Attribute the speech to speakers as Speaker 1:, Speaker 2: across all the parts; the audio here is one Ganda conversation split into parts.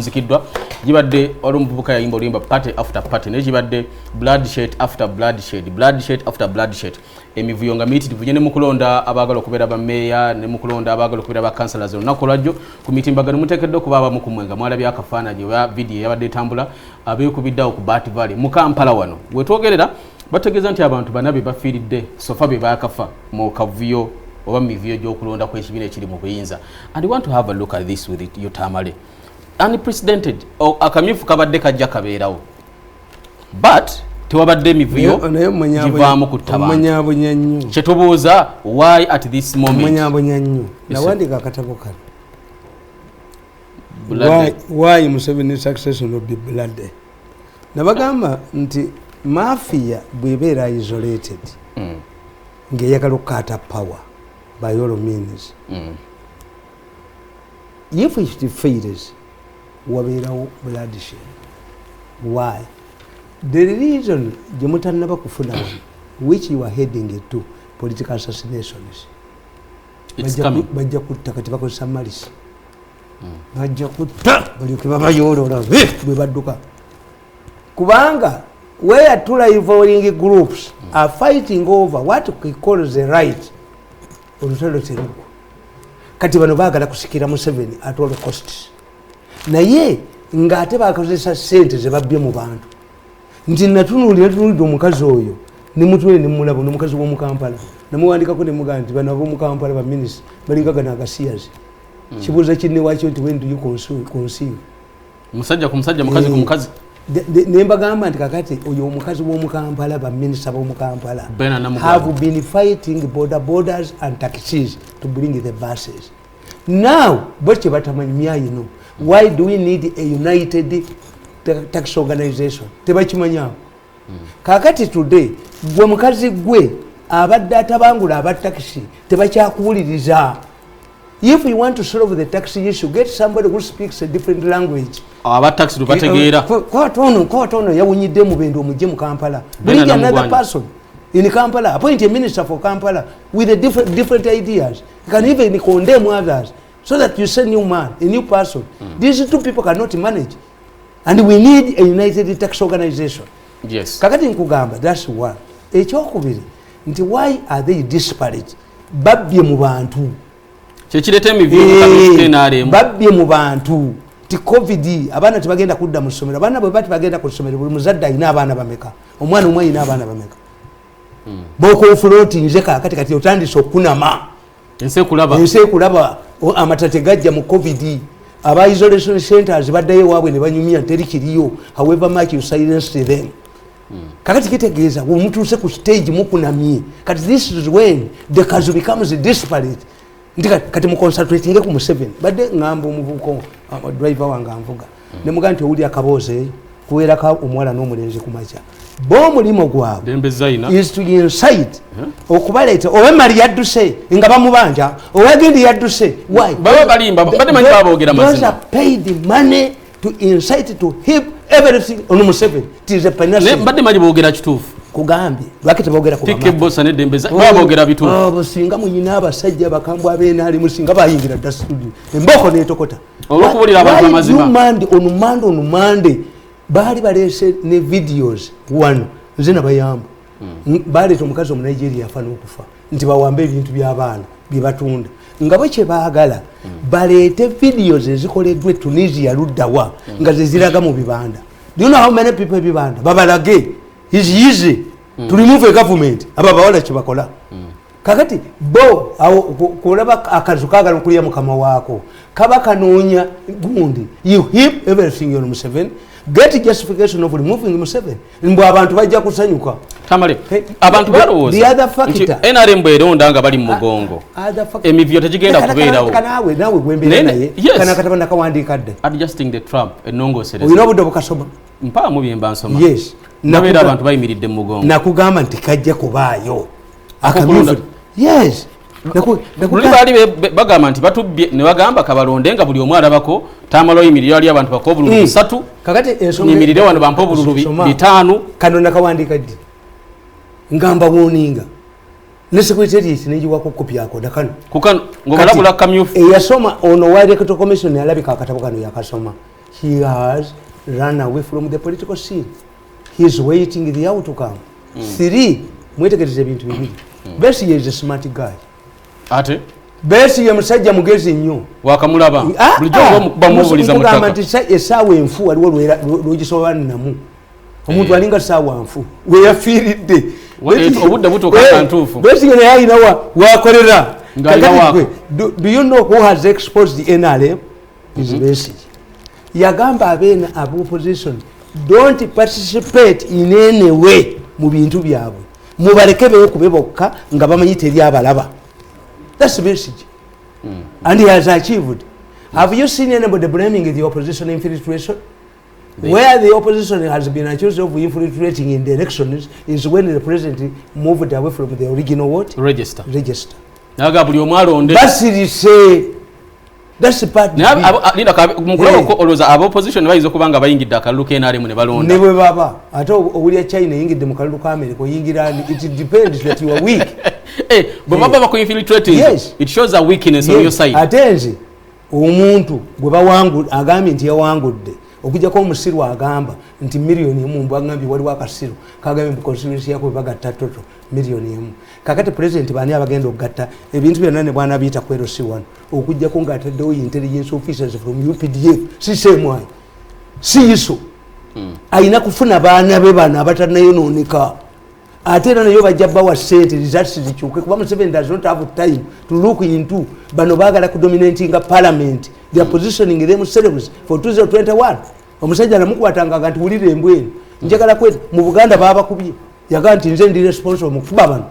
Speaker 1: Zikiddwa gibadde waliwo omuvubuka yayimba oluyimba "Party after party", naye kibadde bloodshed after bloodshed, bloodshed after bloodshed. Emivuyo nga miyitirivu nye ne mu kulonda abaagala okubeera bameeya, ne mu kulonda abaagala okubeera ba councillors. Olunaku olwajjo ku mitimbagano muteekeddwa okuba abamu ku mmwe nga mwalabye akafaananyi oba vidiyo eyabadde etambula, abeekubiddeawo ku Bat Valley mu Kampala. Wano wetwogerera bategeeza nti abantu bana be bafiiridde so far, be baakafa mu kavuyo oba mu mivuyo gy'okulonda kw'ekibiina ekiri mu buyinza. And we want to have a look at this with it, yo Tamale. Unprecedented. Akamyufu kabadde kajja kabeerawo, but tewabadde emivuyo givaamu kutta bantu.
Speaker 2: Omunyabunya nnyo.
Speaker 1: Kyetubuuza, why at this moment?
Speaker 2: Omunyabunya nnyo.
Speaker 1: Yes, sir.
Speaker 2: Nawandika akatabo kano.
Speaker 1: Blood.
Speaker 2: Why Museveni succession will be bloody. Nabagamba nti mafia bwebeera isolated ng'eyagala okukaata power by all means, if it fails, wabeerawo bloodshed. Why? The reason gye mutannaba kufuna wano, which you are heading to, political assassinations.
Speaker 1: It's coming.
Speaker 2: Bajja kutta. Kati bakozesa malisi, bajja kutta balyoke babayoolola bwe badduka, kubanga where two rivaling groups are fighting over what we call the right, olutalo terugwa. Kati bano baagala kusikira Museveni at all costs, naye ng'ate bakozesa sente zebabbye mu bantu. Nti natunuulira tunuulidde omukazi oyo nemutwere nemulaba nomukazi w'omukampala, namuwandikako nemugamba nti bano ab'omukampala baminisita balinga gano agasiyazi. Kibuuza kinne wakyo nti, "When do you conceive?"
Speaker 1: Musajja ku musajja, mukazi ku mukazi.
Speaker 2: Nembagamba nti kakati oyo omukazi w'omukampala, baminisita b'omukampala
Speaker 1: Bena Namugwanya.
Speaker 2: have been fighting boda bodas and taxis to bring the buses. Now bo kyebatamanyi myayino, why do we need a united tax organization? Tebakimanyawo. Kakati today gwe mukazi gwe abadde atabangula aba takisi tebakyakuwuliriza. If you want to solve the taxi issue, get somebody who speaks a different language.
Speaker 1: Aba taxi tubategeera.
Speaker 2: Kwata ono yawunyidde mubende, omujje mu Kampala.
Speaker 1: Bena
Speaker 2: Bring another
Speaker 1: Namugwanya.
Speaker 2: person in Kampala. Appoint a minister for Kampala with a different ideas. You can even condemn others so that you send new man, a new person. These two people cannot manage, and we need a united tax organization. Kakati nkugamba, that's one. Ekyokubiri nti why are they disparate? Babbye mu bantu.
Speaker 1: Kyekireeta emivuyo NRM.
Speaker 2: Babbye mu bantu ti COVID, abaana tebagenda kudda mu ssomero. Abaana bwe ba tebagenda ku ssomero, buli muzadde alina abaana bameka? Omwana omwe alina abaana bameka? Bokonfuloti nze kakati kati otandise okunama.
Speaker 1: Ensi ekulaba.
Speaker 2: Ensi ekulaba. Amata tegajja mu COVID. Aba isolation centers baddayo ewaabwe ne banyumya, teri kiriyo, however much you silence them. Kakati kitegeeza omutuuse ku stage mukunamye. Kati this is when the kazu becomes desperate, nti kati muconcentratinge ku Museveni. Badde ŋŋamba omuvubuka driver wange anvuga, nemugaa nti owulira akaboozi eyo kuwerako omuwala n'omulenzi ku makya, bo omulimu gwabwe
Speaker 1: Dembe Zaina.
Speaker 2: is to incite, okubaleeta oba emali yadduse nga bamubanja, owagendi yadduse. Why?
Speaker 1: Baba balimba, badde manyi baboogera
Speaker 2: Those
Speaker 1: mazima.
Speaker 2: are paid money to incite, to heap everything on Museveni. It is a panacea.
Speaker 1: Naye mbadde manyi boogera kituufu.
Speaker 2: Kugambye lwaki tebogera ku
Speaker 1: TK
Speaker 2: bamaka?
Speaker 1: Bosa ne Dembe Zaina baba boogera bituufu.
Speaker 2: Abo singa muyina abasajja bakambwe abenaali, singa bayingira dda studio, emboko netokota.
Speaker 1: Olw'okubuulira abantu
Speaker 2: Why
Speaker 1: amazima.
Speaker 2: do Monday, on Monday, on Monday baali baleese ne videos wano, nze nabayamba. Baleeta omukazi Omunigeria afa n'okufa nti bawambe ebintu by'abaana byebatunda, nga bo kyebaagala baleete videos ezikoleddwa e Tunisia luddawa nga zeziraga mu bibanda. Do you know how many people ebibanda babalage is easy to remove a government? Abo abawala kyebakola kakati bo awo kulaba akazu kagala okulya mukama waako, kaba kanoonya gundi. You heap everything on Museveni, get justification of removing Museveni, mbw abantu bajja kusanyuka.
Speaker 1: Tamale,
Speaker 2: Hey,
Speaker 1: abantu balowooza
Speaker 2: the other
Speaker 1: nti
Speaker 2: factor-
Speaker 1: NRM bweronda nga bali mu mugongo,
Speaker 2: Other factor-
Speaker 1: emivuyo tegigenda kubeerawo.
Speaker 2: Naawe naawe gwembeera naye. Kana akatabo nakawandiika dde.
Speaker 1: Adjusting the Trump, ennongoosereza.
Speaker 2: Olina obudde obukasoma?
Speaker 1: Mpaamu byemba nsoma.
Speaker 2: Yes.
Speaker 1: Nabeera abantu bayimiridde mu mugongo.
Speaker 2: Nakugamba nti kajja kubaayo
Speaker 1: Akokulonda.
Speaker 2: akamyufu, yes.
Speaker 1: Luli baali bagamba nti batubbye, ne bagamba kabalonde nga buli omu alabako. Tamala oyimirire wali abantu baka obululu busatu,
Speaker 2: Kakati ensonga-
Speaker 1: nyimirire wano bampe obululu
Speaker 2: Soma.
Speaker 1: bitaano.
Speaker 2: Kano nakawandiika ddi nga mbawooninga ne secretariat negiwako kopi yako nakano.
Speaker 1: Kukano ng'obalabula kamyufu.
Speaker 2: Eyasoma ono wa Electoral Commission alabika akatabo kano yakasoma. He has run away from the political scene. He is waiting the outcome. Three, mwetegereze ebintu bibiri. Besigye is a smart guy.
Speaker 1: Ate
Speaker 2: Besigye musajja mugezi nnyo.
Speaker 1: Wakamulaba bulijjo omukuba mubuuliza mu
Speaker 2: Nkugamba
Speaker 1: ttaka.
Speaker 2: nti essaawa enfu waliwo lwogisobola nnamu. Omuntu alinga ssaawa nfu weyafiiridde.
Speaker 1: Obudde butuuka nga ntuufu.
Speaker 2: Besigye naye alina wakolera.
Speaker 1: Nga alina
Speaker 2: Kakati
Speaker 1: waako.
Speaker 2: gwe, do you know who has exposed the NRM? Is Besigye. Yagamba abeena ab opposition, don't participate in any way mu bintu byabwe, mubaleke beekube bokka nga bamanyi teri abalaba. That's Besigye. And he has achieved. Have you seen anybody blaming the opposition infiltration? Where the opposition has been accused of infiltrating in the elections is when the president moved away from the original what?
Speaker 1: Register.
Speaker 2: Register.
Speaker 1: Naga buli omu alonde.
Speaker 2: Basirise. That's part
Speaker 1: Naye
Speaker 2: B.
Speaker 1: linda mukulaba
Speaker 2: Eh.
Speaker 1: ko olowooza aba opposition bayinza okuba nga bayingidde akalulu k'NRM ne balonda?
Speaker 2: Ne bwe baba ate owulira China eyingidde mu kalulu ka America, oyingira ani? It depends that you are weak.
Speaker 1: Bwe baba bakuinfiltrating,
Speaker 2: Yes.
Speaker 1: it shows a weakness on your side.
Speaker 2: Ate nze omuntu gwe bawangu agambye nti yawangudde, okujjako omusiru agamba nti 1 million, mbwagambye waliwo akasiru kagambye mu constituency yako bagatta total 1 million. Kakati president baani abagenda okugatta ebintu byonna ne bwana biyita ku LC1, okujjako ng'ataddewo intelligence officers from UPDF, si semwayi si ISO. Ayina kufuna baana be bano abatanayonooneka, ate era nayo bajja bawa sente, results zikyuke, kuba Museveni does not have time to look into. Bano baagala kudominatinga parliament. They are positioning themselves for 2021. Omusajja namukwatanga nti wulira embwa eno, njagala kweta mu Buganda, babakubye, yagaa nti nze ndi responsible mukuba bano.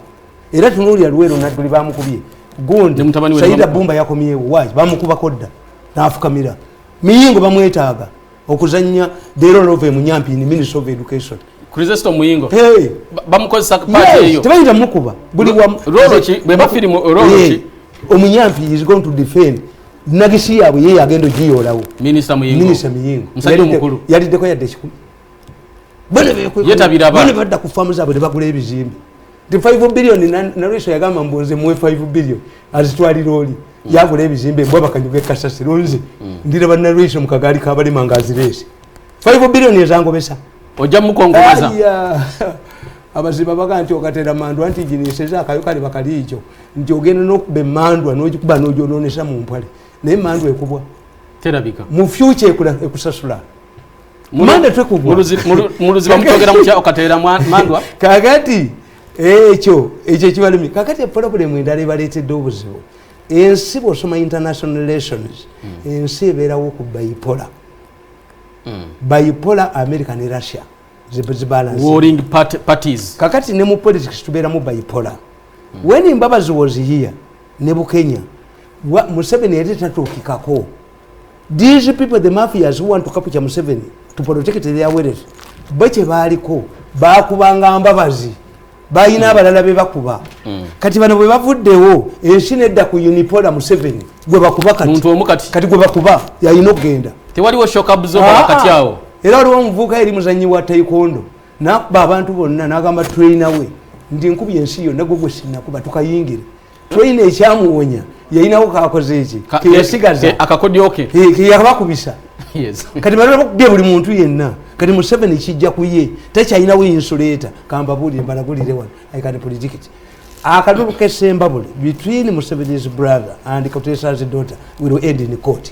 Speaker 2: Era tunuulira Luweero, Nadduli bamukubye gundi.
Speaker 1: Ne mutabani we
Speaker 2: Saida
Speaker 1: ne bamukuba.
Speaker 2: Bumba yakomyewo, waki bamukubako dda nafukamira. Miyingo bamwetaaga okuzanya the role of emunyampi in Ministry of Education.
Speaker 1: Chrysostom Muyingo.
Speaker 2: Hey.
Speaker 1: Bamukozesa party
Speaker 2: Yes,
Speaker 1: eyo.
Speaker 2: tebayita mukuba buli
Speaker 1: Role ki? Bwe firimu, role ki?
Speaker 2: Omunyampi is going to defend nagisi yaabwe, ye yagenda ogiyoolawo.
Speaker 1: Minisita Muyingo.
Speaker 2: Minisita Miyingo.
Speaker 1: Musajja omukulu.
Speaker 2: Yaliddeko yadde 100.
Speaker 1: Yetabira abaana.
Speaker 2: Bane badda ku faamu zaabwe ne bagula ebizimbe ti 5 billion. Nalweso yagamba mbunze muwe 5 billion azitwalira oli yagula ebizimbe, mbwa bakanyuga ekasasiro. Nze ndiraba Nalweso mu kagaali kabalema nga azireese 5 billion ezangobesa.
Speaker 1: Ojja mukongobaza.
Speaker 2: Aya. Abaziba baga nti okatera mandwa nti giniseza akayo kali bakaliikyo nti ogenda n'okuba emandwa n'ogikuba n'ogyononesa mu mpale, naye emandwa ekubwa
Speaker 1: Terabika.
Speaker 2: mu future ekusasula. Manda twekubwa.
Speaker 1: Mu luziba mutogera mutya okateera mandwa?
Speaker 2: Kakati ekyo ekibalumi. Kakati eproblem endala ebaleetedde obuzibu, ensi bwosoma international relations, ensi ebeerawo ku bipolar. Bipolar, America ne Russia zibalance.
Speaker 1: Warring parties.
Speaker 2: Kakati ne mu politics tubeeramu bipolar. When Mbabazi was here ne Bukenya, Museveni yali tatuukikako. These people, the mafias who want to capture Museveni to protect their wealth, bo kye baaliko bakubanga Mbabazi, balina abalala be bakuba. Kati bano bwe bavuddewo, ensi nedda ku unipolar. Museveni gwe bakuba kati.
Speaker 1: Muntu omu kati.
Speaker 2: Kati gwe bakuba yalina okugenda.
Speaker 1: Tewaliwo shock absorber wakati awo.
Speaker 2: Era waliwo omuvubuka eri muzanyi wa taekwondo, nakuba abantu bonna, nagamba trainer we nti nkubye ensi yonna, gwe gwe sinakuba, tukayingire. Trainer ekyamuwonya yayinawo kakoze eki keyasigaza.
Speaker 1: Akakodyo ke.
Speaker 2: Keyabakubisa.
Speaker 1: Yes.
Speaker 2: Kati bano bakubye buli muntu yenna. Kati Museveni kijja ku ye, takyalinawo insulator. Kambabuulire, mbalagulire wano, I can predict akalulu kesembabule between Museveni's brother and Kutesa's daughter will end in court.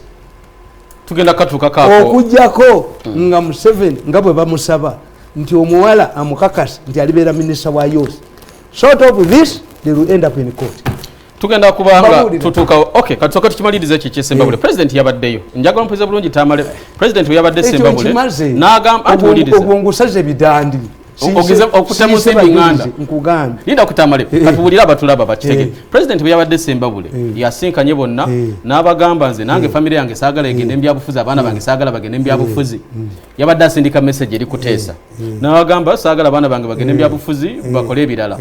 Speaker 1: Tugenda katuuka kaako.
Speaker 2: Okujjako nga Museveni nga bwe bamusaba nti omuwala amukakasa nti alibeera minisita wa youth, sort of this, they will end up in court.
Speaker 1: Tugenda kubanga
Speaker 2: Mbabuulire.
Speaker 1: tutuuka. Okay, katusooke tukimalirize ekyo ekyesembabule. President yabaddeyo, njagala mpulize bulungi. Tamale, president bwe yabadde
Speaker 2: Ekyo
Speaker 1: Sembabule
Speaker 2: nkimaze.
Speaker 1: n'agamba atuwulirize.
Speaker 2: Ogwo ngusaze bidandi.
Speaker 1: Okutta mu nsimbi ŋŋanda.
Speaker 2: Nkugambye.
Speaker 1: Linda kutamale. Katuwulire abatulaba bakitege. President bwe yabadde Sembabule, yasinkanye bonna n'abagamba, nze nange famire yange saagala egende mbyabufuzi, abaana bange saagala bagende mbyabufuzi. Yabadde asindika message eri Kuteesa, n'abagamba saagala abaana bange bagende mbyabufuzi, bakole ebirala.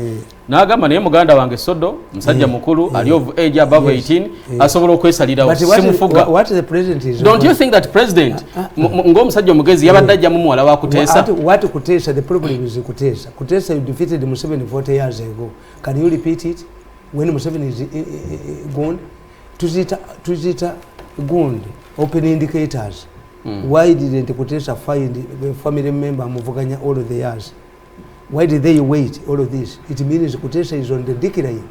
Speaker 1: N'agamba naye muganda wange Sodo musajja mukulu, ali of age above 18, asobola okwesalirawo.
Speaker 2: But what,
Speaker 1: Simufuga.
Speaker 2: what the president is
Speaker 1: Don't you think that president ng'omusajja omugezi yabadde ajjamu muwala wa Kuteesa?
Speaker 2: What Kutesa, the problem is Kutesa. Kutesa, you defeated Museveni 40 years ago. Can you repeat it when Museveni is gone? Tuzita gundi open indicators. Why didn't Kutesa find a family member amuvuganya all of the years? Why did they wait all of this? It means Kutesa is on the decline.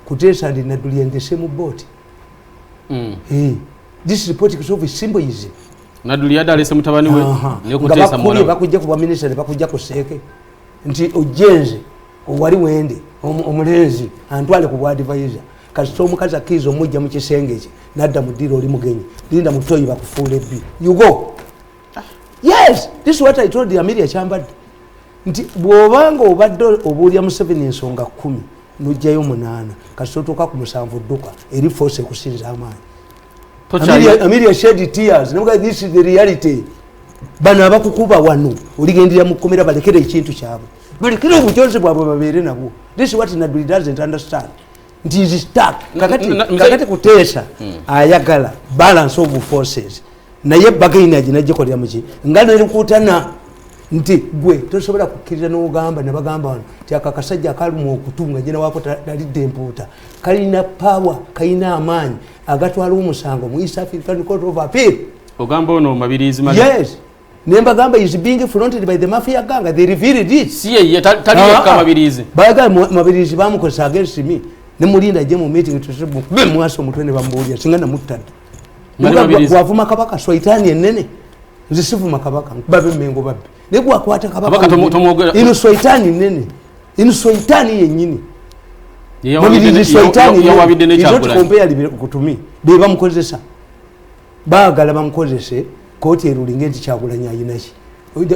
Speaker 2: Kutesa and Naduli in the same boat. Hey, this is politics of symbolism.
Speaker 1: Naduli yadde alese mutabani we ne Kutesa muwala we.
Speaker 2: Bakujja ku baminisita ne bakujja ku seeke nti ojjenze owali wende omulenzi antwale ku bwadvisor. Kasita omukazi akkiriza omujja mu kisenge kye nadda mu ddiiro, oli mugenyi, linda mutoyi bakufuula ebbi, you go. Yes, this is what I told Amelia Kyambadde nti bw'obanga obadde obuulya Museveni ensonga 10 n'ojjayo 8, kasita otuuka ku 7 dduka eri force ekusinza amaanyi. Amelia shed tears. Namuga, this is the reality. Bano abakukuba wano oligendera mu kkomera, balekere ekintu kyabwe, balekere obujozi bwabwe babeere nabwo. This is what Naduli doesn't understand, nti is stuck. Kakati Kuteesa ayagala balance of forces, naye bargain aginagikolera muki nga nerikutana nti gwe tosobola kukkiriza n'ogamba nebagamba wano ti ako akasajja akaluma okutu nga nyina waako talidde empuuta kalina power, kalina amaanyi agatwala omusango mu East African Court of Appeal.
Speaker 1: Ogamba ono Mabirizi Mali?
Speaker 2: Yes, nembagamba is being fronted by the mafia gang. They revealed it.
Speaker 1: Si ye tali yekka Mabirizi.
Speaker 2: Bayaga Mabirizi bamukozesa against me, nemulinda ajje mu meeting be mwasa omutwe ne bamubuulira singa namuttadde. Wavuma Kabaka swaitaani enene. Nze sivuma Kabaka, nkuba b'Emmengo babbi, naye gwakwata Kabaka ino swaitaani nene, ino swaitaani yennyini. Mabirizi swaitaani kutumi be bamukozesa, baagala bamukozese kooti erulinge nti Kyagulanyi ayinaki.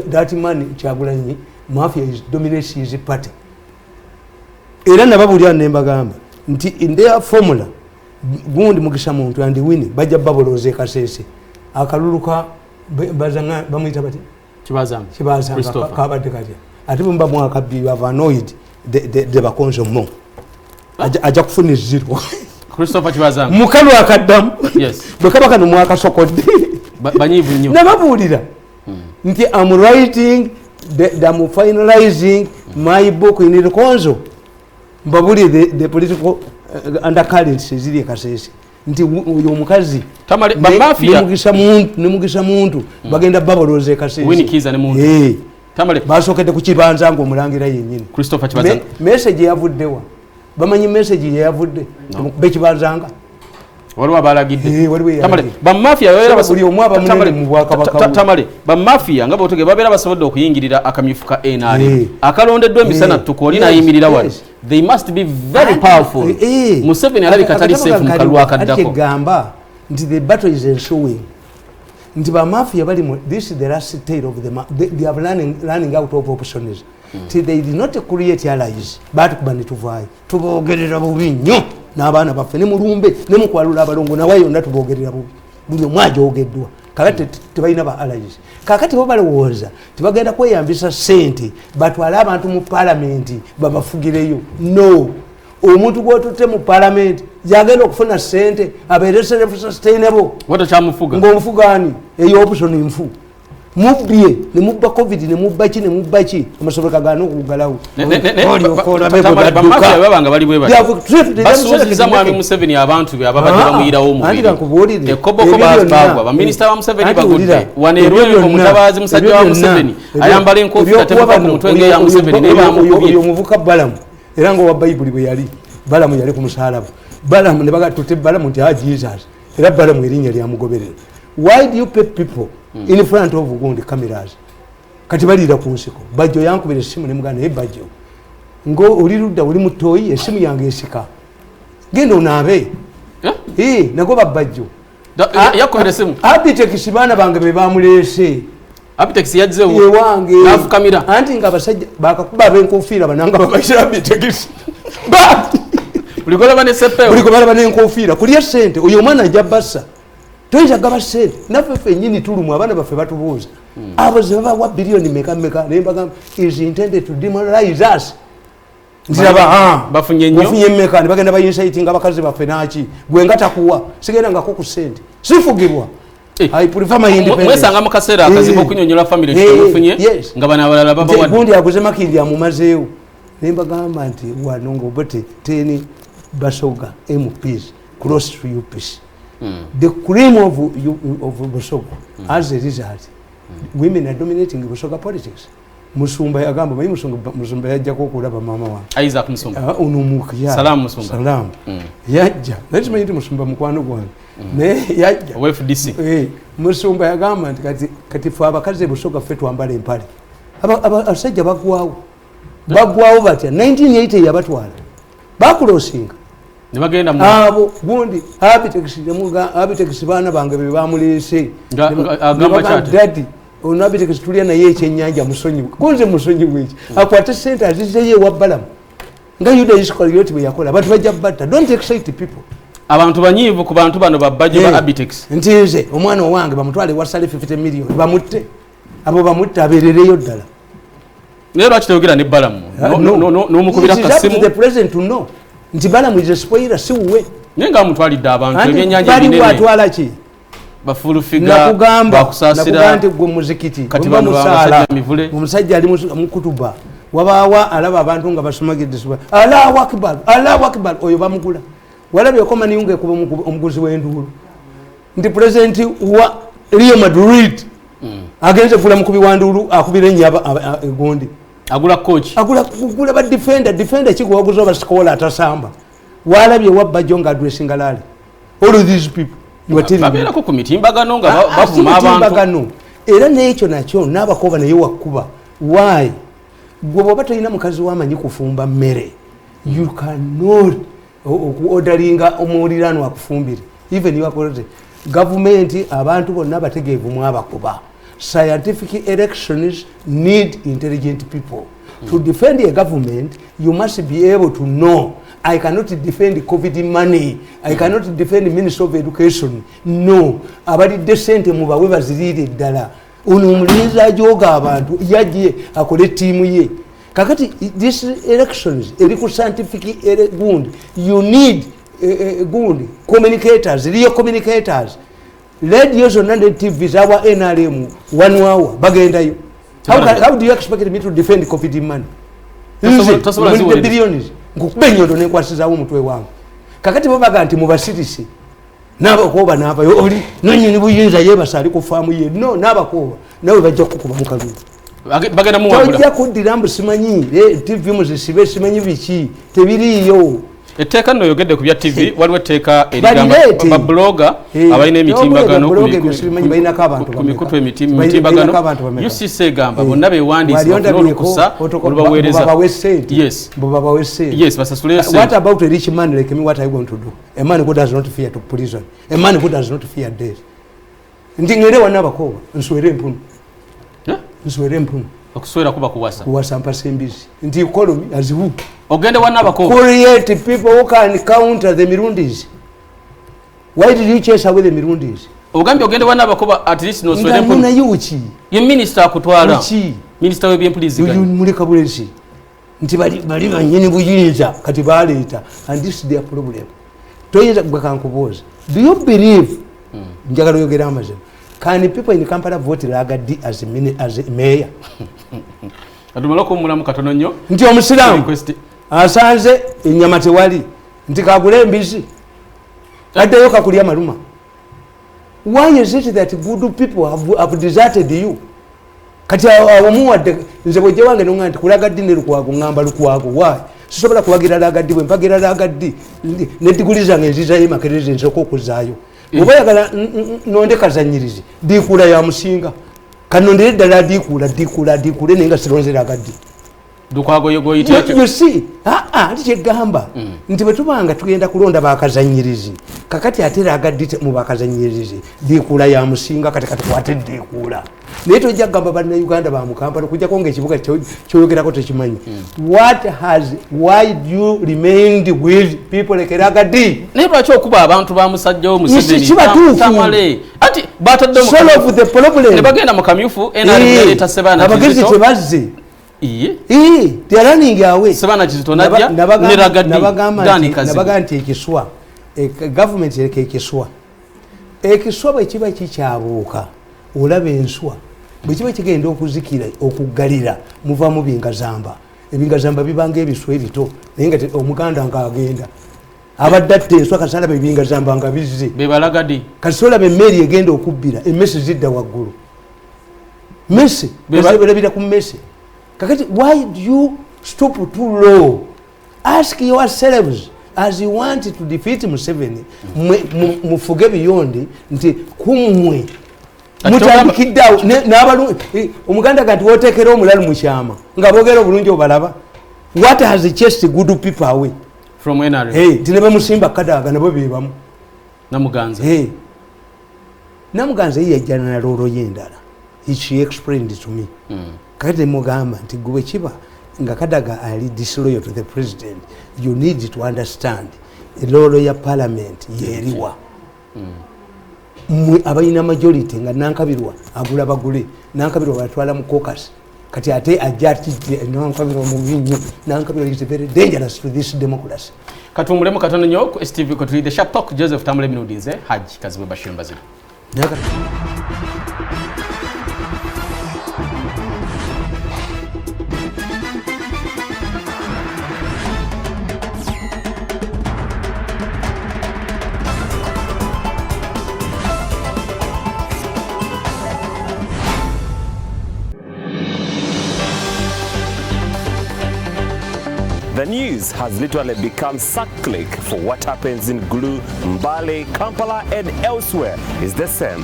Speaker 2: That man Kyagulanyi mafia is dominates his party. Era nababuulira nembagamba nti in their formula gundi Mugisha Muntu and Winnie bajja babolooza ekasese akalulu ka bamuyita bati Kibazanga kabadde katya, ate bwe muba mwakabbi you have annoyed the bakonzo mo ajja kufuna zero.
Speaker 1: Christopher Kibazanga
Speaker 2: mukalu akaddamu bwe kaba kano mwakasokodde
Speaker 1: banyiivu nnyo.
Speaker 2: Nababuulira nti am writing I'm finalizing my book in Rukonzo, mbabulire the political undercurrents eziri ekasese nti oyo omukazi ne Mugisha Muntu bagenda babolooza ekasese. Basookedde ku Kibanza nga omulangira yennyini. Message yavuddewa? Bamanyi message yeyavudde bekibanzanga.
Speaker 1: Waliwo abalagidde bamafia nga botege babeera basobodde okuyingirira akamyufu ka NRM akalondeddwa emisana ttuku oli nayimirira wano. They must be very powerful. Museveni alabika tali safe mu kalulu akaddako.
Speaker 2: Gamba nti the battle is ensuing, nti bamafia bali this is the last tale of the they have running out of options. They did not create allies, batukuba ne tuvaayo tubogerera bubi nnyo n'abaana baffe ne mulumbe ne mukwalula abalongo nawe yonna tubogerera bubi, buli omu ajogeddwa. Kakati tebalina ba allies, kakati bo balowooza tebagenda kweyambisa ssente batwale abantu mu palamenti babafugireyo. No, omuntu gwotutte mu palamenti yagenda okufuna ssente abeere self sustainable ng'omufugaani eyo option nfu mubbye ne mubba covid ne mubba ki ne mubba ki amasomero kagaana okuggalawo.
Speaker 1: Babanga bali bwe basuuziza mwami Museveni abantu be ababadde bamuyirawo omubiri ekoboko bagwa baminisita ba Museveni bagudde wano erweyo omutabaazi musajja wa Museveni ayambala enkofiira temuva ku mutwe ng'eya Museveni naye bamukubye.
Speaker 2: Oyo omuvuka Balamu era nga owa Bayibuli bwe yali Balamu yali ku musalaba Balamu ne baga tutte Balamu nti Jesus era Balamu erinnya lyamugoberera. Why do you pay people in front of gundi cameras? Kati balira ku nsiko Bajjo yankubira essimu ne muganda naye Bajjo ngo oli ludda oli mutoyi essimu yange esika genda onaabe nagoba Bajjo
Speaker 1: yakubira essimu.
Speaker 2: Abitex baana bange be bamuleese.
Speaker 1: Abitex yazzeewo
Speaker 2: ewange
Speaker 1: n'afukamira
Speaker 2: anti nga abasajja bakakuba ab'enkofiira bananga babayitira Abitex
Speaker 1: buli golaba ne sepewo
Speaker 2: buli gobalaba n'enkofiira kulya ssente oyo omwana ajja bassa toyinza gaba ssente naffe ffennyini tulumwa abaana baffe batubuuza abo ze babawa biliyoni meka meka naye mbagamba is intended to demoralize us ntiraba
Speaker 1: bafunye nnyo
Speaker 2: bafunye mmeka ne bagenda bayinsaitinga abakazi baffe naki gwe nga takuwa sigenda ngako ku ssente sifugibwa. I prefer my independence.
Speaker 1: Mwesanga mu kaseera akazibu okunyonyola family temufunye nga bano abalala babawadde
Speaker 2: gundi aguze Makindi amumazeewo naye mbagamba nti wano ng'obote 10 Basoga MPs close to UPC. The cream of Busoga, as a result, women are dominating Busoga politics. Musumba yagamba, manyi Musumba yajjako okulaba maama wange.
Speaker 1: Isaac Musumba.
Speaker 2: Ah, ono mukyala.
Speaker 1: Salamu Musumba.
Speaker 2: Salamu. Yajja, naye simanyi nti Musumba mukwano gwange, naye yajja.
Speaker 1: Owa FDC.
Speaker 2: Eh, Musumba yagamba nti kati fe abakazi e Busoga ffe twambala empale. Abasajja bagwawo, bagwawo batya? 1980 yabatwala bakulosinga.
Speaker 1: Ne bagenda mu
Speaker 2: Abo gundi Abitex, baana bange be bamuleese.
Speaker 1: Agamba kyati?
Speaker 2: Daddy, ono Abitex tulya naye ekyenyanja, musonyiwe. Kunze musonyiwe eki? Akwate sente azizeyo ewa Balamu nga Yuda Iskariyoti bwe yakola. Abantu bajja batta. Don't excite people.
Speaker 1: Abantu banyiivu ku bantu bano babbajo ba Abitex.
Speaker 2: Nti nze omwana owange bamutwale wasale 50 million, bamutte, abo bamutte, abeerereyo ddala.
Speaker 1: Naye lwaki teyogera ne Balamu? N'omukubira
Speaker 2: It is up to
Speaker 1: kasimu.
Speaker 2: the president to know nti Balamu is a spoiler, si wuwe.
Speaker 1: Naye nga amutwalidde abantu
Speaker 2: Anti
Speaker 1: ebyennyanja
Speaker 2: baliwo.
Speaker 1: ebinene.
Speaker 2: Atwala ki?
Speaker 1: Bafulufiga.
Speaker 2: Nakugamba
Speaker 1: Bakusaasira.
Speaker 2: nti gwe muzikiti
Speaker 1: Kati
Speaker 2: bwe
Speaker 1: bano
Speaker 2: musaala,
Speaker 1: basajja mivule.
Speaker 2: Omusajja ali mukutuba, wabaawa alaba abantu nga basomagidde, Allahu akbar, Allahu akbar, oyo bamugula. Walabye okomaniyunga ekuba omuguzi w'enduulu nti pulezidenti wa Real Madrid agenze gula mukubi wa nduulu, akubira enyo egundi.
Speaker 1: Agula coach.
Speaker 2: Agula kugula ba defender. Defender kigwe waguza oba sikola atasamba. Walabye wabbajo nga addressinga rally? All of these people you are telling me.
Speaker 1: Babeerako ku mitimbagano nga
Speaker 2: Ah, ah, si
Speaker 1: bavuma abantu.
Speaker 2: mutimbagano. Era n'ekyo nakyo n'abakoba naye wakuba. Why? Gwe bwoba tolina mukazi wamanyi kufumba mmere, you cannot okuodalinga omuwulirano akufumbire. Even you are gavumenti, abantu bonna abategeevu mwabakuba. Scientific elections need intelligent people to defend a government. You must be able to know. I cannot defend COVID money, I cannot defend Minister of Education. No, abalidde sente mubawe baziriire ddala. Ono omulinzi ajoga abantu yajje akole ttiimu ye. Kakati this elections eri ku scientific gundi. You need gundi communicators, real communicators. Radio zonna ne TV zawa NRM one hour bagendayo. How do you expect me to defend COVID money? Nze
Speaker 1: Tosobola
Speaker 2: mulidde
Speaker 1: ziwuliriza.
Speaker 2: billions, nkukuba enyondo nenkwasizaawo omutwe wange. Kakati bobaga nti mubasirise, nabakooba navayo oli nanyini buyinza yebasa ali ku faamu ye. No, nabakooba nawe bajja kukuba mukalulu.
Speaker 1: Bagenda muwangula.
Speaker 2: Tojja kuddira mbu simanyi TV muzisibe, simanyi biki, tebiriiyo.
Speaker 1: Etteeka nno, oyogedde ku bya TV, waliwo etteeka erigamba
Speaker 2: Balireete.
Speaker 1: Babuloga abalina emitimbagano
Speaker 2: Ba blogger ebyo sibimanyi, balinako abantu
Speaker 1: ku
Speaker 2: bameka?
Speaker 1: mikutu emitimbagano.
Speaker 2: Balinako abantu bameka?
Speaker 1: UCC egamba bonna bewandiise
Speaker 2: Wali
Speaker 1: bafune
Speaker 2: ondabyeko,
Speaker 1: olukusa olubaweereza.
Speaker 2: babawe sente.
Speaker 1: Yes.
Speaker 2: Babawe sente.
Speaker 1: Yes, basasuleyo
Speaker 2: What
Speaker 1: sente.
Speaker 2: about a rich man like me? What are you going to do? A man who does not fear to prison, a man who does not fear death. Nti ngere wana abakoba nswere empunu.
Speaker 1: Eh?
Speaker 2: Nswere empunu.
Speaker 1: Okuswera kuba kuwasa.
Speaker 2: Kuwasa mpasa embizi nti call me as who?
Speaker 1: Ogende wanna abakoba.
Speaker 2: Create people who can counter the Mirundis. Why did you chase away the Mirundis?
Speaker 1: Ogambye ogende wanna abakoba, at least noswere
Speaker 2: Nga
Speaker 1: empunu.
Speaker 2: munayo ki?
Speaker 1: Ye minisita akutwala.
Speaker 2: Ki?
Speaker 1: Minisita w'ebyempuliziganya.
Speaker 2: Muleka bulesi nti bali banyini buyinza kati baleeta, and this is their problem. Toyinza gwe kankubuuza, do you believe, njagala oyogera amazima, can people in Kampala vote Ragga Dee as a mayor?
Speaker 1: Atumale okuwummulamu katono nnyo.
Speaker 2: Nti omusiraamu asanze enyama tewali, nti kagule embizi addeyo kakulya maluma. Why is it that good people have deserted you? Kati awo muwadde nze bwejja wange noŋa nti kulaga ddi ne Lukwago, ŋŋamba Lukwago. Why? Sisobola kuwagira Ragga Dee. Bwe mpagira Ragga Dee nediguli zange nzizayo Makerere, nsooka okuzaayo. Oba oyagala nonde kazanyirizi, Diikuula ya musinga, kanondere ddala Diikuula, Diikuula, Diikuule, naye nga sironze Ragga Dee.
Speaker 1: Lukwago yo goyita ekyo.
Speaker 2: You see, aa nti kyegamba nti bwe tubanga tugenda kulonda bakazanyirizi kakati ate Ragga Dee mu bakazanyirizi Diikuula ya musinga. Kati katukwate Diikuula, naye tojja kugamba Bannayuganda bamukampala okujjako nga ekibuga kyoyogerako tekimanyi. What has, why do you remained with people like Ragga Dee?
Speaker 1: Naye lwaki okuba abantu ba musajja wo Museveni?
Speaker 2: Kiba tuufu.
Speaker 1: Tamale anti batadde
Speaker 2: Solve the problem.
Speaker 1: Ne bagenda mu kamyufu, NRM yaleeta Sebaana
Speaker 2: Abagezi
Speaker 1: Kizito.
Speaker 2: tebazze.
Speaker 1: Iye.
Speaker 2: They are running away.
Speaker 1: Sebaana Kizito najja ne Ragga Dee, Dani Kazibu.
Speaker 2: Nabaga nti ekiswa, gavumenti ereka ekiswa. Ekiswa bwe kiba kikyabuuka olaba enswa, bwe kiba kigenda okuzikira okuggalira muvamu bingazamba. Ebingazamba bibanga ebiswa ebito, naye nga omuganda ngaagenda Abadde atta enswa kasalaba ebinga zamba nga bizze.
Speaker 1: Bebalagadi.
Speaker 2: Kasolaba emmeri egenda okubbira emmese zidda waggulu. Mmese balabira ku mmese. Kakati why do you stoop too low? Ask yourselves as you want to defeat Museveni, mufuge beyond nti kumwe mutandikiddeawo omuganda gati woteekera omulalu mu kyama nga boogera obulungi obalaba. What has chased good people away
Speaker 1: from NRM?
Speaker 2: Hey, nti ne bamusimba Kadaga nabo bebamu.
Speaker 1: Namuganza.
Speaker 2: Hey. Namuganza ye yajjana na loolo ye endala. She explained to me. Kakati mugamba nti gwe kiba nga Kadaga ali disloyal to the president, you need to understand loolo ya parliament yeriwa. Mwe abalina majority nga Nankabirwa agula bagule, Nankabirwa batwala mu caucus. Kati ate ajja ati Nankabirwa mubi nnyo. Nankabirwa is very dangerous to this democracy.
Speaker 1: Katumulemu katono nnyo ku STV kwe The Sharp Talk. Joseph Tamale Mirundi, nze Haji Kazibwe Bashir Mbazira.
Speaker 3: The news has literally become cyclic for what happens in Gulu, Mbale, Kampala, and elsewhere is the same.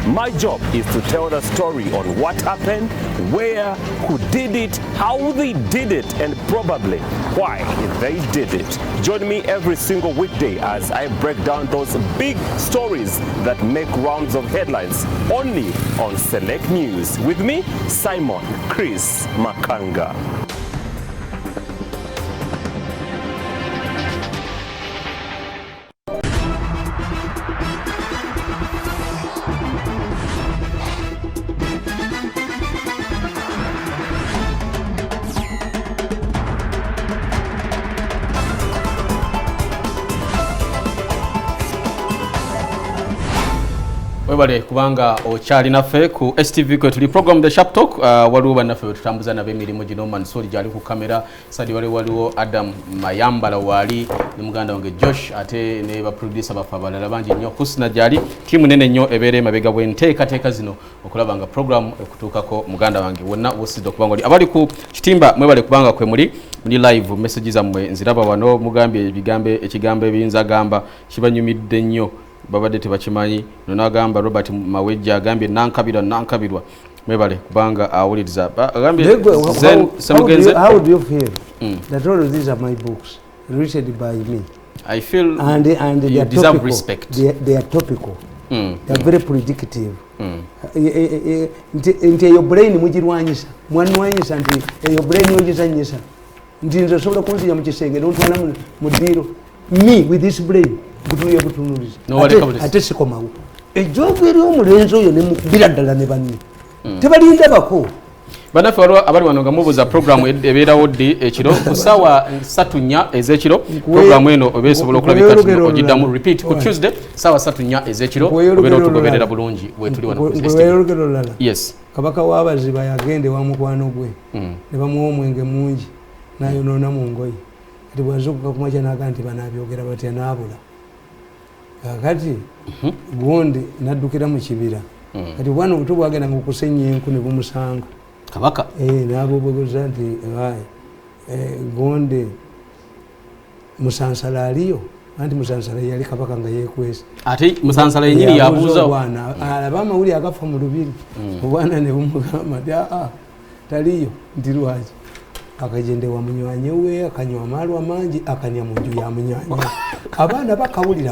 Speaker 3: My job is to tell the story on what happened, where, who did it, how they did it, and probably why they did it. Join me every single weekday as I break down those big stories that make rounds of headlines only on Select News. With me, Simon Chris Makanga.
Speaker 1: Webale kubanga okyali naffe ku STV kwe tuli program The Sharp Talk. Waliwo bannaffe betutambuza nabo emirimu gino, Mansuri gyali ku kamera, Sadi waliwo Adam Mayambala waali ne muganda wange Josh, ate ne baproducer baffe abalala bangi nnyo, Husna gyali, ttiimu nene nnyo ebeera emabega bw'enteekateeka zino okulaba nga program ekutuukako. Muganda wange wonna wosidde okubanga oli abali ku kitimba, mwebale kubanga kwe muli muli live. Message zammwe nziraba wano, mugambye ekigambo ebiyinza gamba kibanyumidde nnyo, babadde tebakimanyi. Nonagamba Robert Mawejja agambye Nankabirwa. Mwebale kubanga awuliriza. Agambye Semugenze.
Speaker 2: How do you feel that all of these are my books written by me?
Speaker 1: I feel
Speaker 2: and they
Speaker 1: you
Speaker 2: are
Speaker 1: deserve
Speaker 2: topical.
Speaker 1: Respect.
Speaker 2: They are topical. They are very predictive. Nti eyo brain mugirwanyisa, mwanwanyisa nti eyo brain ogizanyisa nti nze osobola kunzija mu kisenge n'ontwala mu ddiiro. Me with this brain butunuliza ate sikomawo ejoogo eri omulenzi oyo nemukubira ddala ne banne tebalindabako.
Speaker 1: Bannaffe waliwo abali wano nga mubuuza programu ebeerawo ddi ekiro ku ssaawa 3:04 ez'ekiro. Programu eno oba esobola okulabika ogiddamu repeat ku Tuesday ssaawa 3:04 ez'ekiro, obeera otugoberera bulungi wetuli wano ku STV. Yes.
Speaker 2: Kabaka w'abaziba yagenda ewa mukwano gwe ne bamuwa omwenge mungi n'ayonoona mu ngoye. Kati bw'azuukuka ku makya n'agamba nti banaabyogera batya n'abula. Kakati gundi n'addukira mu kibira. Kati obwana obuto bwagendanga okusenya enku ne bumusanga.
Speaker 1: Kabaka
Speaker 2: n'abubuuza nti gundi Musansala aliyo? Anti Musansala yali kabaka nga yeekwese.
Speaker 1: Ate Musansala yennyini yabuuza
Speaker 2: obwana alaba amawulire agafa mu lubiri. Obwana ne bumugamba nti aa taliyo. Nti lwaki? Akagende wa munywanyi we akanywa amalwa mangi akanya mu nju ya munywanyi. Abaana bakawulira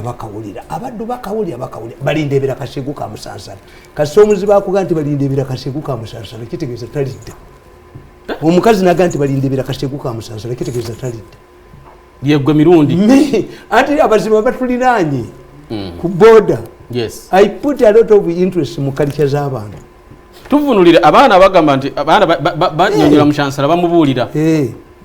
Speaker 2: abaddu bakawulira balindebera kasegu ka Musansala. Kasi omuzibu akuga nti balindebera kasegu ka Musansala kitegeeza talidda. Omukazi naga nti balindebera kasegu ka Musansala kitegeeza talidda.
Speaker 1: Yegwe Mirundi.
Speaker 2: Ate abazibu batuliraanye ku border.
Speaker 1: Yes.
Speaker 2: I put a lot of interest mu culture z'abantu.
Speaker 1: Tuvunulire abaana bagamba nti abaana banyonyola Musansala bamubuulira.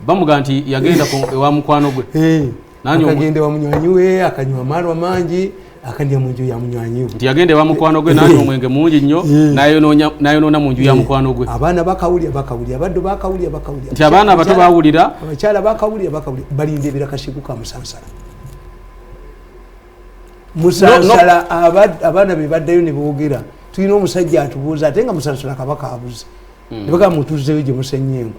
Speaker 1: Bamuga nti yagenda ewa mukwano gwe.
Speaker 2: Akagenda wa munywanyi we akanywa amalwa mangi akandya mu nju ya munywanyi we.
Speaker 1: Nti yagenda ewa mukwano gwe n'anywa omwenge mungi nnyo n'ayonoona mu nju ya mukwano gwe.
Speaker 2: Abaana bakawulira abaddu bakawulira.
Speaker 1: Nti abaana abato bawulira.
Speaker 2: Abakyala bakawulira balindebera kasegu ka Musansala. Musansala abaana be baddayo ne boogera, tulina omusajja atubuuza, ate nga Musansala kabaka abuze. Ne bagamba, mutuzzeyo gye musenyengo.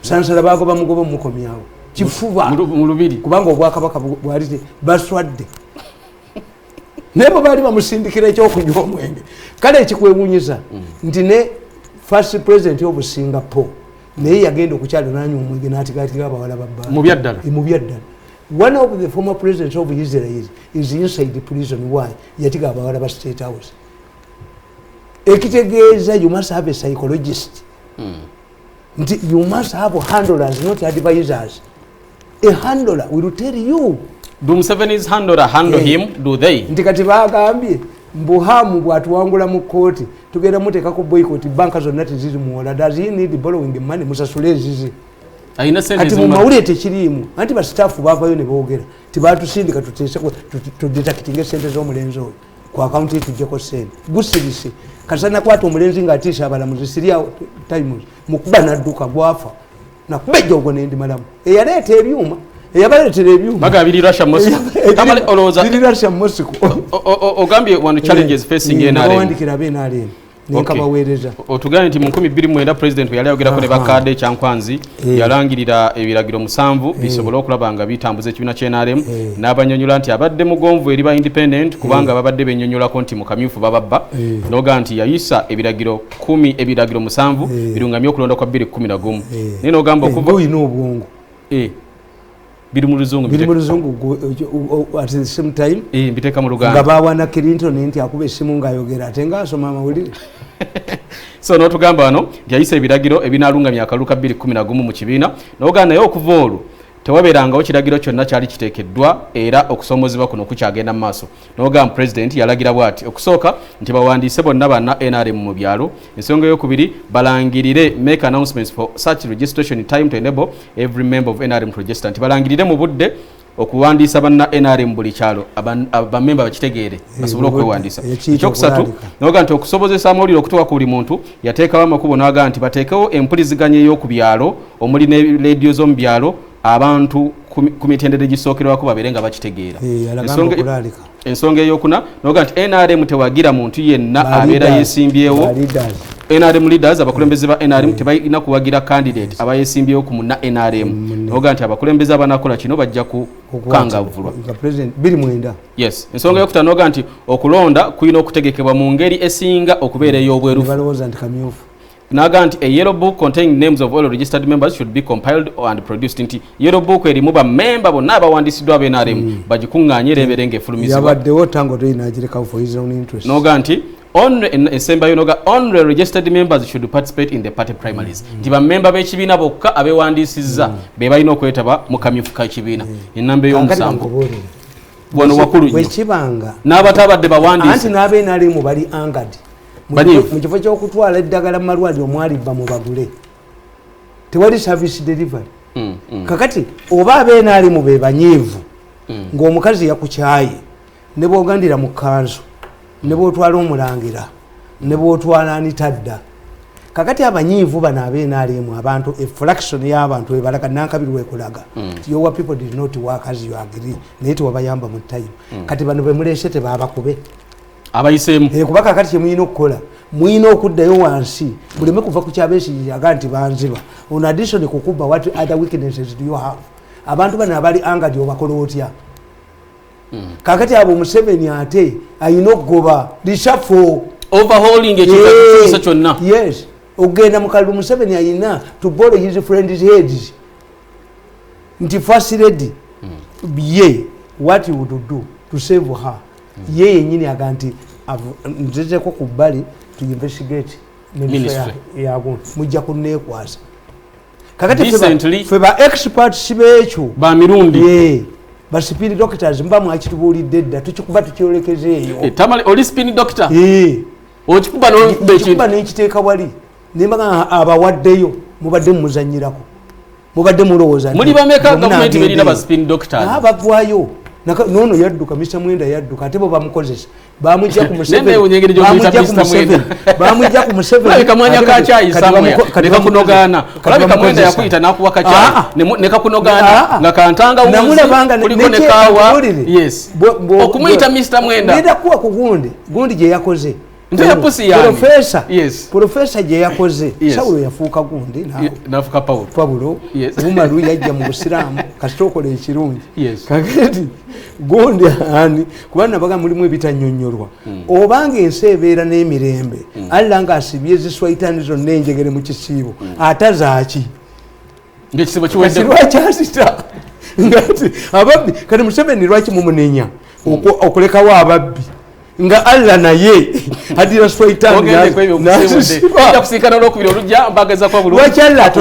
Speaker 2: Musansala bagoba mugoba, mukomyawo kifuba.
Speaker 1: Mu lubiri.
Speaker 2: Kubanga obwakabaka bwali baswadde, naye bwe baali bamusindikira ekyokunywa omwenge. Kale ekikwewunyisa nti ne first president of Singapore naye yagenda okukyalo nanywa omwenge n'atigatiga abawala babba.
Speaker 1: Mu byaddala.
Speaker 2: Mu byaddala. One of the former presidents of Israel is inside the prison. Why? Yatiga abawala ba State House. Ekitegeeza you must have a psychologist, nti you must have handlers, not advisors. A handler will tell you.
Speaker 1: Do Museveni's handler handle him? Do they?
Speaker 2: Nti kati bagambye mbuhamu bwatuwangula mu kooti, tugenda muteekako boycott, banka zonna tezirimuwola. Does he need borrowing money? Musasule ezize.
Speaker 1: Alina sente
Speaker 2: Kati mu
Speaker 1: ezimala.
Speaker 2: mawulire tekiriimu, anti basitaafu bavayo ne boogera tibatusindika tuteeseko tudeductinga esente z'omulenzi oyo ku akawunti, tujjeko sente. Gusirise kasanakwata omulenzi ng'atiisa abalamuzi. Siria Times mukuba nadduka, gwafa nakuba ejjogo nendimalamu. Eyaleeta ebyuma, eyabaleetera ebyuma.
Speaker 1: Bagamba biri Russia, Moscow. Tamale, olowooza
Speaker 2: Biri Russia, Moscow.
Speaker 1: Ogambye wano challenges facing NRM.
Speaker 2: Nabawandikira abe NRM nenkabaweereza.
Speaker 1: Otugambye nti mu 2009 president bwe yali ayogerako ne bakadde ekyankwanzi, yalangirira ebiragiro 7 bisobole okulaba nga bitambuza ekibiina kya NRM, n'abanyonyola nti abadde mugonvu eri ba independent kubanga babadde benyonyolako nti mu kamyufu bababba. Noga nti yayisa ebiragiro 10, ebiragiro 7 birungamye okulonda kwa 2011. Naye nogamba okuva
Speaker 2: Olina obwongo.
Speaker 1: Biri mu luzungu.
Speaker 2: Biri mu luzungu at the same time
Speaker 1: Mbiteeka mu
Speaker 2: nga
Speaker 1: Luganda.
Speaker 2: Bawana Clinton nti akuba essimu ng'ayogera ate ng'asoma amawulire.
Speaker 1: So n'otugamba wano nti yayisa ebiragiro ebinaalungamya akalulu ka 2011 mu kibiina, n'ogamba naye okuva olwo tewabeerangawo kiragiro kyonna kyali kiteekeddwa, era okusoomozebwa kuno kukyagenda mu maaso. N'ogamba president yalagira bw'ati: okusooka nti bawandiise bonna banna NRM mu byalo. Ensonga eyokubiri, balangirire, make announcements for such registration time to enable every member of NRM to register, nti balangirire mu budde okuwandiisa banna NRM buli kyalo, bamemba bakitegeere basobole
Speaker 2: Mu budde.
Speaker 1: okwewandiisa.
Speaker 2: Ekiyita
Speaker 1: Ekyokusatu,
Speaker 2: okulaalika.
Speaker 1: noga nti okusobozesa amawulire okutuuka ku buli muntu, yateekawo amakubo, n'agamba nti bateekewo empuliziganya ey'oku byalo omuli ne leediyo z'omu byalo, abantu ku mitendera egisookerwako babeere nga bakitegeera.
Speaker 2: Alagamba okulaalika.
Speaker 1: Ensonga eyokuna, noga nti NRM tewagira muntu yenna
Speaker 2: Ba
Speaker 1: abeera
Speaker 2: leaders,
Speaker 1: yeesimbyewo.
Speaker 2: ba leaders.
Speaker 1: NRM leaders, abakulembeze ba NRM tebalina kuwagira candidate aba yeesimbyewo ku munna NRM. Noga nti abakulembeze abanakola kino bajja kukangavvulwa.
Speaker 2: Nga president 29.
Speaker 1: Yes. Ensonga yokutaano, noga nti okulonda kulina okutegekebwa mu ngeri esinga okubeera ey'obwerufu.
Speaker 2: Balowooza nti kamyufu.
Speaker 1: Naga nti a yellow book containing names of all registered members should be compiled and produced, nti yellow book erimu bamemba bonna abawandiisiddwa aba NRM bagikuŋŋaanye era ebeere ng'efulumizibwa.
Speaker 2: Yabaddewo tango toyinagirekawo for his own interest.
Speaker 1: Noga nti ensembayo noga only registered members should participate in the party primaries, nti bamemba b'ekibiina bokka abeewandiisizza be balina okwetaba mu kamyufu k'ekibiina. Enamba
Speaker 2: Kaakati
Speaker 1: ey'omusanvu,
Speaker 2: bankubuulire.
Speaker 1: wano wakulu nnyo.
Speaker 2: Bwekibanga
Speaker 1: N'abatabadde
Speaker 2: anti
Speaker 1: bawandiise
Speaker 2: n'abe NRM bali angered.
Speaker 1: Banyiivu.
Speaker 2: Mu kifo ky'okutwala eddagala mu malwaliro omwalibba mubagule, tewali service delivery. Kakati oba abe NRM be banyiivu ng'omukazi yakukyaye, ne bwogandira mu kanzu, ne bwotwala omulangira, ne bwotwala anitadda. Kakati abanyiivu bano abe NRM, abantu, efraction y'abantu ebalaga nankabiri wekulaga your people did not work as you agree, naye tewabayamba mu time. Kati bano bemulese tebabakube.
Speaker 1: Abayiseemu.
Speaker 2: Kuba kakati kyemulina okukola, mulina okuddayo wansi, muleme kuva ku kyabesigye aga nti banziba. On addition kukuba, what other weaknesses do you have? Abantu bano abali angered obakola otya? Kakati abo Museveni ate ayina okugoba reshuffle.
Speaker 1: Overhauling ekintu kyonna.
Speaker 2: Yes, okugenda mu kalulu Museveni ayina to borrow his friends' heads, nti first lady ye, what he would do to save her, ye yenyini aga nti nzezeko ku bbali to investigate
Speaker 1: Ministry.
Speaker 2: Yagundi mujja kuneekwasa. Kakati
Speaker 1: Decently.
Speaker 2: ffe ba experts beekyo
Speaker 1: Ba mirundi.
Speaker 2: Yeah. Ba spin doctors muba mwakitubuulidde dda, tukikuba tukyolekeza eyo.
Speaker 1: Tamale, oli spin doctor.
Speaker 2: Eh.
Speaker 1: Okikuba n'okuba ekintu.
Speaker 2: Ekikuba nenkiteeka wali nembaga abawaddeyo mubadde mumuzanyirako, mubadde mulowooza nti
Speaker 1: Muli bameka
Speaker 2: bwe
Speaker 1: gavumenti berina
Speaker 2: munaagendeyo.
Speaker 1: ba spin doctors?
Speaker 2: Ah, bagwayo. Nono yadduka, Mr Mwenda yadduka, ate bo bamukozesa, bamujja ku
Speaker 1: Naye engeri gy'omuyita
Speaker 2: Museveni,
Speaker 1: Mr. Mwenda.
Speaker 2: bamujja ku Museveni.
Speaker 1: Olabika mwanya
Speaker 2: Ate
Speaker 1: kakyayi
Speaker 2: kati
Speaker 1: somewhere,
Speaker 2: kati
Speaker 1: nekakunogaana.
Speaker 2: kati
Speaker 1: Olabika Mwenda
Speaker 2: bamukozesa.
Speaker 1: yakuyita n'akuwa kakyayi,
Speaker 2: Ah.
Speaker 1: nekakunogaana
Speaker 2: Ah.
Speaker 1: nga kantangawuzi
Speaker 2: Namulabanga
Speaker 1: kuliko ne kaawa.
Speaker 2: nkubuulire.
Speaker 1: Yes, okumuyita Mr Mwenda.
Speaker 2: Ngenda kuwa ku gundi, gundi gye yakoze.
Speaker 1: Nte ya pussy yange.
Speaker 2: Profesa.
Speaker 1: Yes.
Speaker 2: Profesa gye yakoze.
Speaker 1: Yes.
Speaker 2: Sawulo yafuuka gundi naawe.
Speaker 1: Nafuka Pawulo.
Speaker 2: Pawulo.
Speaker 1: Yes.
Speaker 2: Umaru yajja mu busiraamu, kasita okola ekirungi.
Speaker 1: Yes.
Speaker 2: Kakati gundi ani, kuba nabaga mulimu ebitanyonyolwa. Obanga ensi ebeera n'emirembe, Allah ng'asibye ziswaitani zonna enjegere mu kisiibo, atazaaki?
Speaker 1: Ngaekisibo
Speaker 2: Kati
Speaker 1: kiwedde.
Speaker 2: Lwaki azita ngati ababbi? Kati Museveni lwaki mumunenya okulekawo ababbi nga Allah naye adira
Speaker 1: Ogende ku ebyo
Speaker 2: swaitani
Speaker 1: okusiibudde. Ojja kusinkana olwokubiri olujja, mbageza kwa bulungi.
Speaker 2: Lwaki Allah?